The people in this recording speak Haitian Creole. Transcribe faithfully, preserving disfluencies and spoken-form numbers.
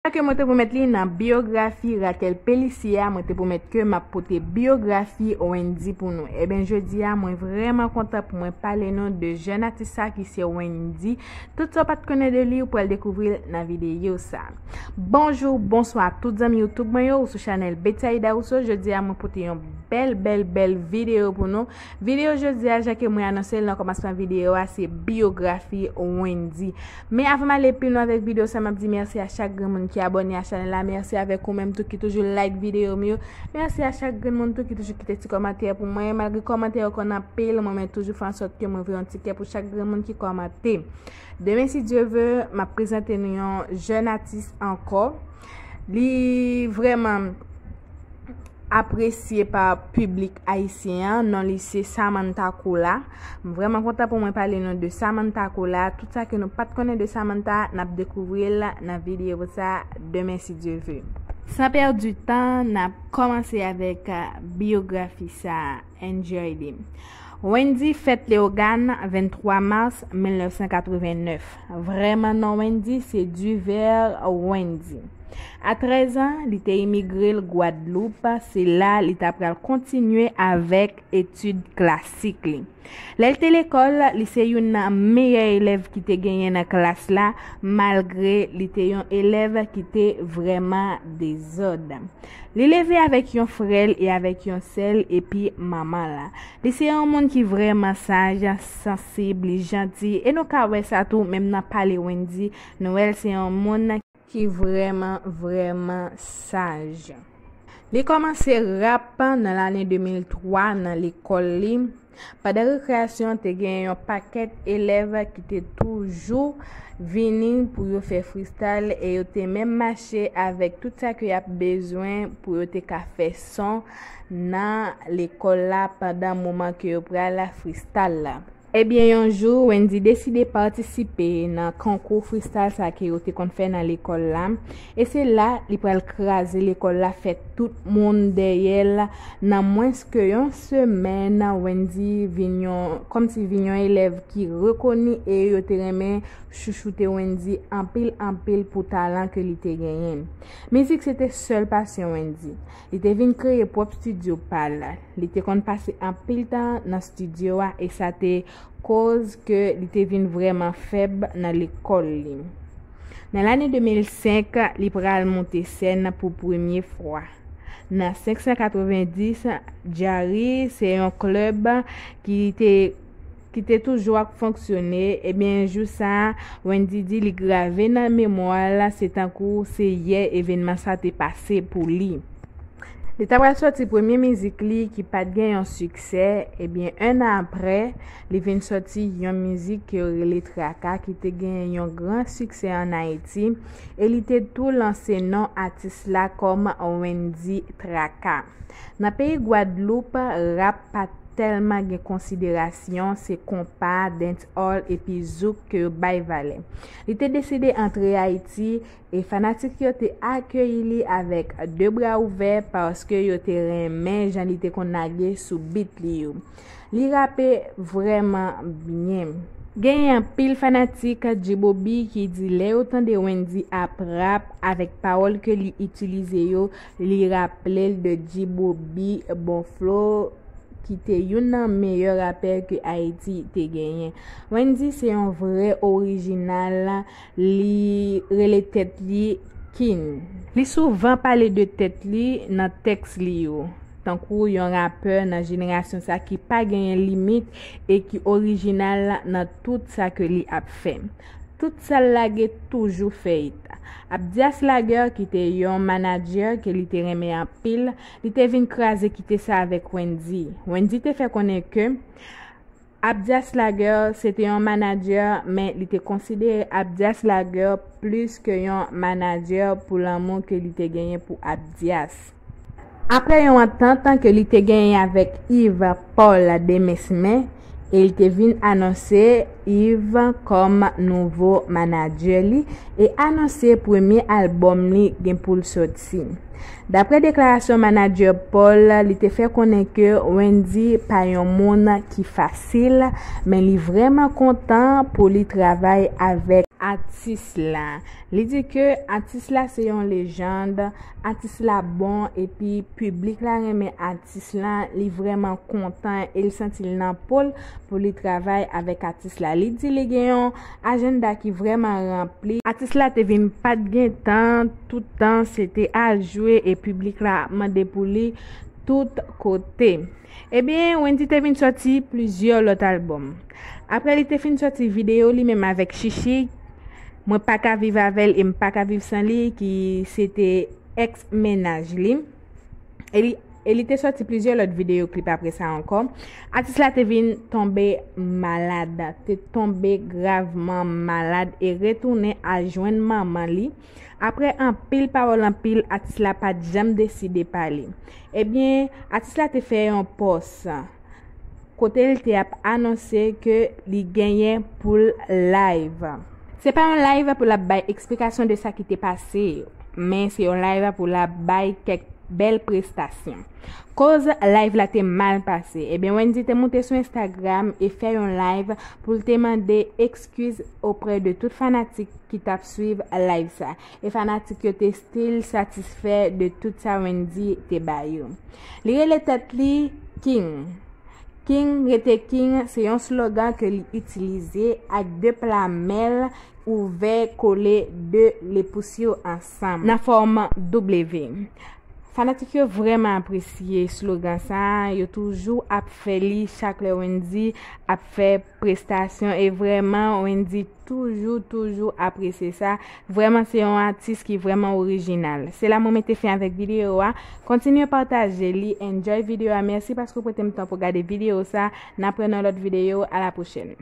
Ke mwen te pwomèt li nan biyografi Raquel Pélissier a, mwen te pwomèt ke m ap pote biyografi Wendy pou nou. Ebyen, jodi a, mwen vrèman kontan pou mwen pale nou de jèn atis sa ki se Wendy. Tout sa w pa t konnen de li, ou pral dekouvri l nan videyo sa. Bonjou, bonswa tout zanmi YouTube mwen yo, ou sou chanèl Betsaïda Rousseau. Jodi a, mwen pote yon bèl, bèl, bèl videyo pou nou. Videyo jodi a, jan ke mwen anonse l nan kòmansman videyo a, se biyografi Wendy. Men avan m ale pi lwen avèk videyo sa, m ap di mèsi a chak grenn moun ki abòne a chanèl la. Mèsi avèk ou menm tou ki toujou like videyo m yo. Mèsi a chak grenn moun tou ki toujou kite ti kòmantè pou mwen. Malgre kòmantè yo konn anpil, mwen men toujou fè an sòt ke mwen voye yon ti kè pou chak grenn moun ki kòmante. Demen, si Dye ve, m ap prezante nou yon jèn atis ankò. Li vrèman apresye pa piblik ayisyen an. Non li se Samantha Cola. M vrèman kontan pou mwen pale nou de Samantha Cola. Tout sa ke nou pa t konnen de Samantha, n ap dekouvri l nan videyo sa demen, si Dye ve. San pèdi tan, n ap kòmanse avèk, uh, biyografi sa. Enjoy li. Wendy fèt Leyogàn, venntwa mas mil nèf san katrevennnèf. Vrèman non Wendy se Duvert Wendy. A trèz an, li te imigre l Gwadloup, se la li ta pral kontinye avèk etid klasik li. Lè l te lekòl, li se youn nan meyè elèv ki te genyen nan klas la, malgre li te yon elèv ki te vrèman dezòd. Li leve avèk yon frè l e avèk yon sè l epi manman l. Li se yon moun ki vrèman saj, sansib, li janti, e nou ka wè sa tou menm nan pale Wendy, nou wè l se yon moun ki vrèman, vrèman saj. Li kòmanse rap nan lane de mil twa nan lekòl li. Pandan rekreyasyon, te gen yon pakèt elèv ki te toujou vini pou yo fè freestyle e yo te menm mache avèk tout sa ke y ap bezwen pou yo te ka fè son nan lekòl la pandan moman ke yo pral freestyle la. Ebyen, yon jou, Wendy deside patisipe nan konkou freestyle sa ke yo te konn fè nan lekòl la. E se la, li pral kraze lekòl la, fè tout moun dèyè l. Nan mwens ke yon semèn, Wendy vin yon, kòmsi vin yon elèv ki rekoni e yo te renmen chouchoute Wendy anpil, anpil pou talan ke li te genyen. Mizik se te sèl pasyon Wendy. Li te vin kreye pwòp estidyo pa l. Li te konn pase anpil tan nan estidyo a e sa te koz ke li te vin vrèman fèb nan lekòl li. Nan lane de mil senk, li pral monte sèn pou premye fwa. Nan senk san katrevenndis, Jari se yon klèb ki te, ki te toujou ap fonksyone. Ebyen, jou sa a, Wendy di li grave nan memwa l, se tankou se yè evènman sa te pase pou li. Li ta pral sòti premye mizik li ki pa t gen yon siksè, ebyen, en an apre, li vin sòti yon mizik ke yo rele Traka, ki te gen yon gran siksè ann Ayiti, e li te tou lanse non atis la kòm Wendy Traka. Nan peyi Gwadloup, rap pa t tèlman gen konsiderasyon, se konpa, dancehall epi zouk ke yo bay valè. Li te deside antre Ayiti, e fanatik yo te akeyi li avèk de bra ouvè paske yo te renmen jan li te konn lage sou beat li yo. Li rape vrèman byen. Genyen anpil fanatik G-Bobi ki di lè yo tande Wendy ap rap avèk pawòl ke li itilize yo, li raple l de G-Bobi, bon flow, ki te youn nan meyè rapè ke Ayiti te genyen. Wendy se yon vrè orijinal, li rele tèt li King. Li souvan pale de tèt li nan tèks li yo, tankou yon rapè nan jenerasyon sa ki pa genyen limit e ki orijinal nan tout sa ke li ap fè. Tout sa l lage toujou fè it. Abdias Laguerre ki te yon manadjè ke li te renmen anpil, li te vin kraze kite sa avèk Wendy. Wendy te fè konnen ke Abdias Laguerre se te yon manadjè, men li te konsidere Abdias Laguerre plis ke yon manadjè pou lanmou ke li te genyen pou Abdias. Apre yon antant ke li te genyen avèk Yves Paul Demesmin, e li te vin anonse Yves kòm nouvo manadjè li e anonse premye albòm li gen pou l sòti. Dapre deklarasyon manadjè Paul, li te fè konnen ke Wendy pa yon moun ki fasil, men li vrèman kontan pou li travay avèk atis la. Li di ke atis la se yon lejand, atis la bon, epi piblik la renmen atis la, li vrèman kontan e l santi l nan po l pou li travay avèk atis la. Li di li gen yon ajanda ki vrèman ranpli. Atis la te vin pa t gen tan, tout tan se te al jwe e piblik la ap mande pou li tout kote. Ebyen, Wendy te vin sòti plizyè lòt albòm. Apre li te fin sòti videyo li menm avèk Chichi, Mwen pa ka viv avè l e m pa ka viv san li, ki se te èks mennaj li. E li, e li te sòti plizyè lòt videyo klip apre sa ankò. Atis la te vin tonbe malad, te tonbe gravman malad e retounen al jwenn manman li. Apre anpil pawòl anpil, atis la pa t janm deside pale. Ebyen, atis la te fè yon pòs kote l te ap anonse ke li genyen pou l live. Se pa yon live pou l ap bay eksplikasyon de sa ki te pase, men se yon live pou l ap bay kèk bèl prestasyon. Koz live la te mal pase, ebyen Wendy te moute sou Instagram e fè yon live pou l te mande ekskiz oprè de tout fanatik ki t ap swiv live sa. E fanatik yo te still satisfè de tout sa Wendy te ba yo. Li rele tèt li King. King rete King se yon slogan ke li itilize ak de pla men l ouvè kole de lepous yo ansanm nan fòm W. Fanatik yo vrèman apresye slogan sa, yo toujou ap fè li chak lè Wendy ap fè prestasyon e vrèman Wendy toujou, toujou apresye sa. Vrèman se yon atis ki vrèman orijinal. Se la mwen mete fen avèk videyo a. Kontinye pataje li, enjoy videyo a. Mèsi paske w prete m tan pou gade videyo sa. N ap wè nan lòt videyo. A la pwochèn.